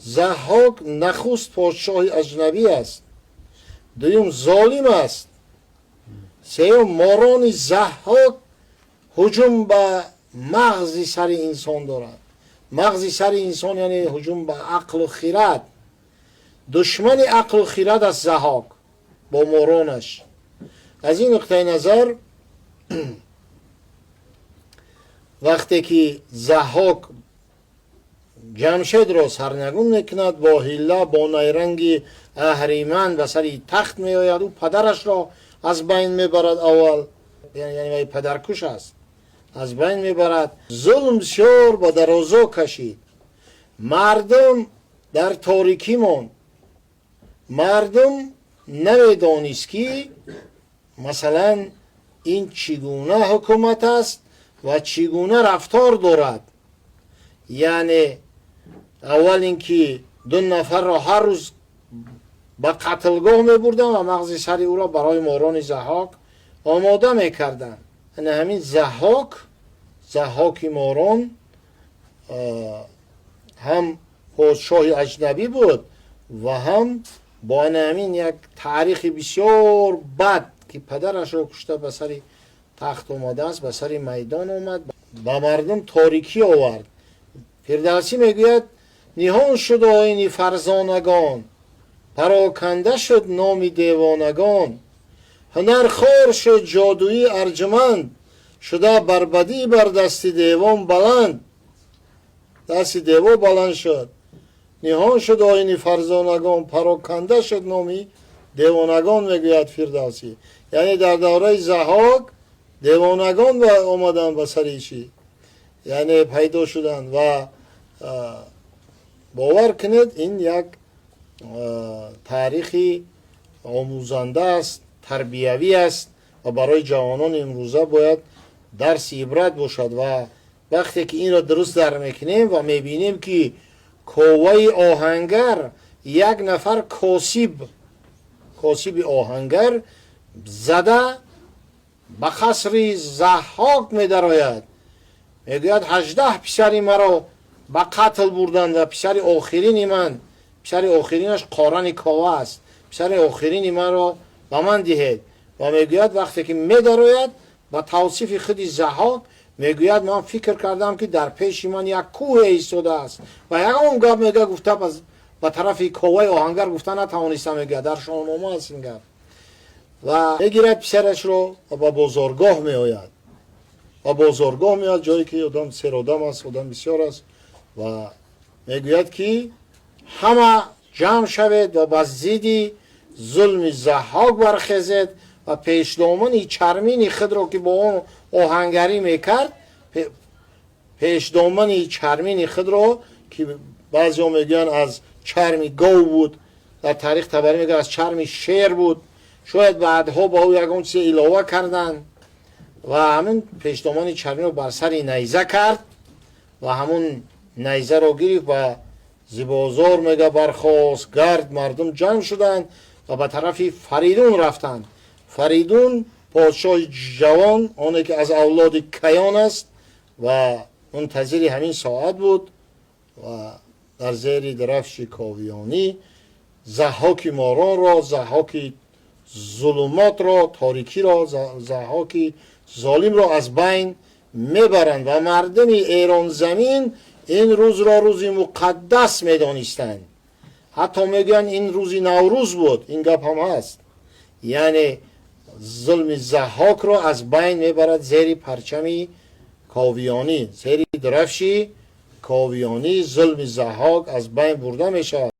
Заҳҳок нахуст подшоҳи аҷнабӣ аст, дуюм, золим аст, сеюм, морони Заҳҳок ҳуҷум ба мағзи сари инсон дорад. Мағзи сари инсон, яъне ҳуҷум ба ақлу хирад. Душмани ақлу хирад аст Заҳҳок бо моронаш. Аз ин нуқтаи назар, вақте ки Заҳҳок Ҷамшедро сарнагун мекунад, бо ҳилла, бо найранги аҳриман ба сари тахт меояд, ӯ падарашро аз байн мебарад аввал, яъне вай падаркуш аст, аз байн мебарад. Зулм бисёр ба дарозо кашид, мардум дар торикӣ монд, мардум намедонист, ки масалан ин чӣ гуна ҳукумат аст ва чӣ гуна рафтор дорад. Яъне аввал ин ки ду нафарро ҳар рӯз ба қатлгоҳ мебурданд ва мағзи сари ӯро барои морони Заҳҳок омода мекарданд. Ана ҳамин Заҳҳок, Заҳҳоки морон, ҳам подшоҳи аҷнабӣ буд ва ҳам бо ана ҳамин як таърихи бисёр бад, ки падарашро кушта ба сари тахт омадааст, ба сари майдон омад, ба мардум торикӣ овард. Фирдавсӣ мегӯяд: ниҳон шуд оини фарзонагон, пароканда шуд номи девонагон, ҳунар хор шуд, ҷодуӣ арҷуманд шуда, бар бадӣ бар дасти девон баланд, дасти дево баланд шуд. Ниҳон шуд оини фарзонагон, пароканда шуд номи девонагон, мегӯяд Фирдавсӣ. Яъне дар давраи Заҳҳок девонагон омаданд ба сари чӣ, яъне пайдо шуданд. Ва бовар кунед, ин як таърихи омӯзанда аст, тарбиявӣ аст ва барои ҷавонони имрӯза бояд дарси ибрат бошад. Ва вақте ки инро дуруст дар мекунем ва мебинем, ки Коваи оҳангар, як нафар косиб, косиби оҳангар зада ба қасри Заҳҳок медарояд, мегӯяд: 18 писари маро ба қатл бурданд ва писари охирини ман, писари охиринаш Қорани Кова аст, писари охирини манро ба ман диҳед. Ва мегӯяд, вақте ки медарояд, ба тавсифи худи Заҳҳок мегӯяд: ман фикр кардам, ки дар пеши ман як кӯҳе истодааст. Ва ягон гап, мега, гуфта ба тарафи Коваи оҳангар гуфта натавонистам, мегӯяд, дар Шоҳнома аст ин гап. Ва мегирад писарашро ва ба бозоргоҳ меояд, ба бозоргоҳ меояд, ҷое ки одам серодам аст, одам бисёр аст, ва мегӯяд, ки ҳама ҷамъ шавед ва ба зидди зулми Заҳҳок бархезед. Ва пешдомани чармини худро, ки бо он оҳангарӣ мекард, пешдомани чармини худро, ки баъзеҳо мегӯянд, аз чарми гов буд, дар таърих Табарӣ мегӯяд, аз чарми шер буд, шояд баъдҳо ба ӯ ягон чизе илова карданд, ва ҳамин пешдомани чарминро бар сари найза кард ва ҳамун найзаро гирифт ва зи бозор, мега, бархост гард, мардум ҷамъ шуданд ва ба тарафи Фаридун рафтанд. Фаридун, подшоҳи ҷавон, оне ки аз авлоди Каён аст ва мунтазири ҳамин соат буд, ва дар зери дарафши ковиёнӣ Заҳҳоки моронро, Заҳҳоки зулумотро, торикиро, Заҳҳоки золимро аз байн мебаранд. Ва мардуми Эронзамин ин рӯзро рӯзи муқаддас медонистанд, ҳатто мегӯянд, ин рӯзи Наврӯз буд, ин гап ҳам ҳаст. Яъне зулми Заҳҳокро аз байн мебарад зери парчами ковиёнӣ, зери дарафши ковиёнӣ зулми Заҳҳок аз байн бурда мешавад.